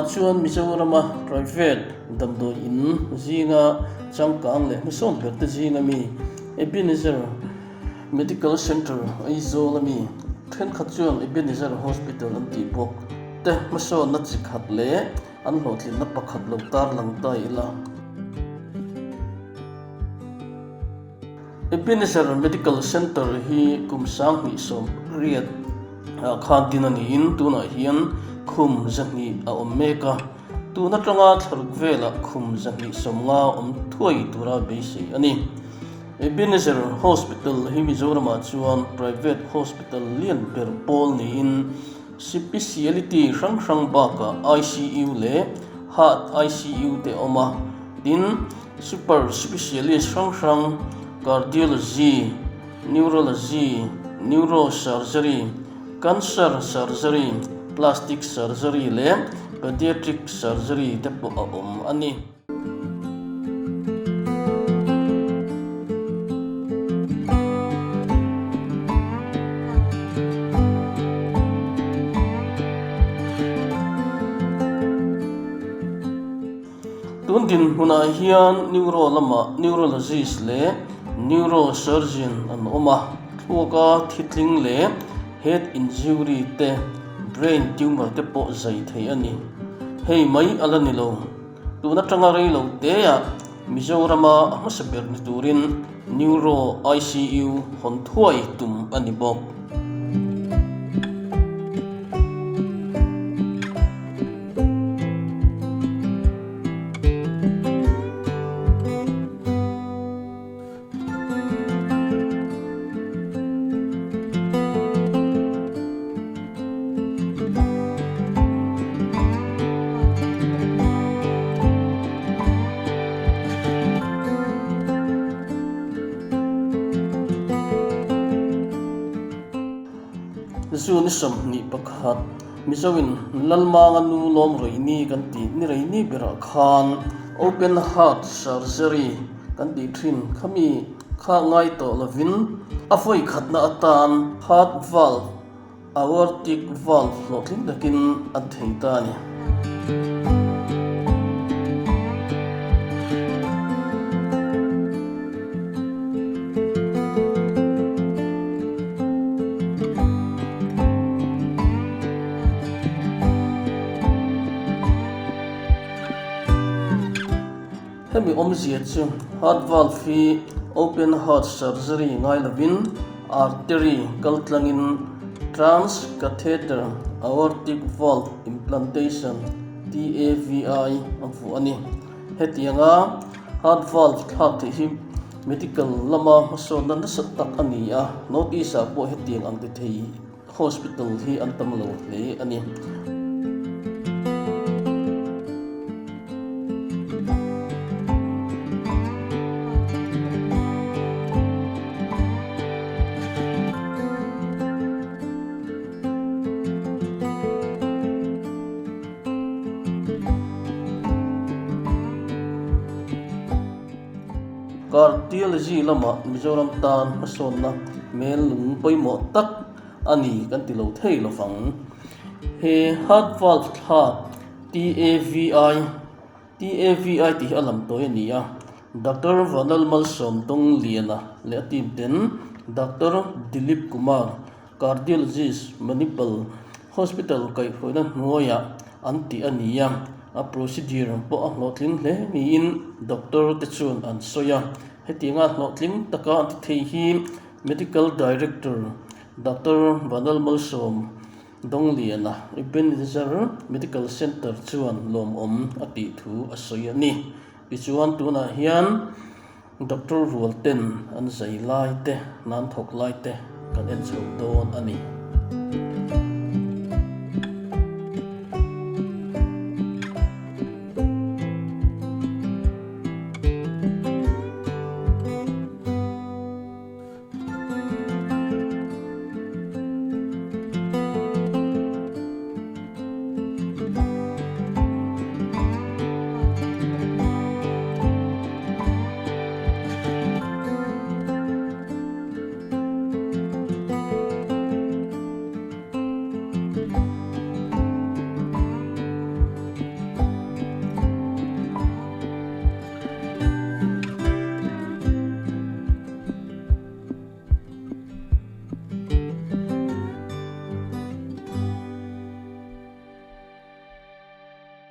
chuan Mizorama private damdawi in zinga changkang leh hmasawn ber te zinga mi Ebenezer Medical Centre Aizawl ami thenkhat chuan Ebenezer Hospital an tih bawk te hmasawnna chi khat leh an hlawhtlinna pakhat lo tarlang ta ila. Ebenezer Medical Centre hi kum 2018 ah khan din a niin tunah hian khum 200 a awm mek a, tun atanga thlaruk velah khum 250 awm thuai tura beisei a ni. Ebenezer Hospital hi Mizoramah chuan private hospital lian ber pawl niin Sipisiality hrang hrang bakah ICU leh Heart ICU te a awm a, tin, super specialist hrang hrang Cardiology, Neurology, Neurosurgery, Cancer Surgery, Plastic Surgery leh Pediatric Surgery te pawh a awm a ni. Tun dinhmunah hian neuro lamah neurologist leh neurosurgeon an awm a, thluaka thitling leh head injury te, brain tumor te pawh zai thei a ni. Hei mai a la ni lo. Tun atanga rei lo teah Mizorama a hmasa ber ni turin Neuro ICU hawn thuai tum a ni bawk. Zu ni 21, Mizoin Lalmanga nu lawm reini kan tih ni reini berah khan Open Heart Surgery kan tih thin khami kha ngai tawh lovin a vawi khatna atan heart valve, aortic valve hlawhtling takin an thei ta a ni. Hemi awmzia chu heart valve hi open heart surgery ngai lovin artery kal tlangin transcatheter aortic valve implantation, TAVI, a vuah a ni. Hetianga heart valve thlak theih hi medical lama hmasawnna nasa tak a ni a, North East-ah pawh hetiang ang ti thei Hospital hi an tam lo hle a ni. Cardiology lamah Mizoram tan hmasawnna mel lung pawimawh tak a ni kan ti lo thei lo vang. He heart valve thlak TAVI, TAVI tih hi a lam tawi a ni a, Doctor Vanal Malsawm Dongliana leh a team ten Doctor Dilip Kumar, Cardiologist, Manipal Hospital kaihhruaina hnuaiah an tih a ni a, a procedure pawh a hlawhtling hle niin doctor te chuan an sawi a. Hetianga hlawhtling taka an ti thei hi Medical Director Doctor Vanlalmalsawm Dongliana, Ebenezer Medical Centre chuan lawmawm a tih thu a sawi a ni. Tichuan tunah hian Doctor rual ten an zai lai te, nan thawk lai te kan en chho dawn a ni.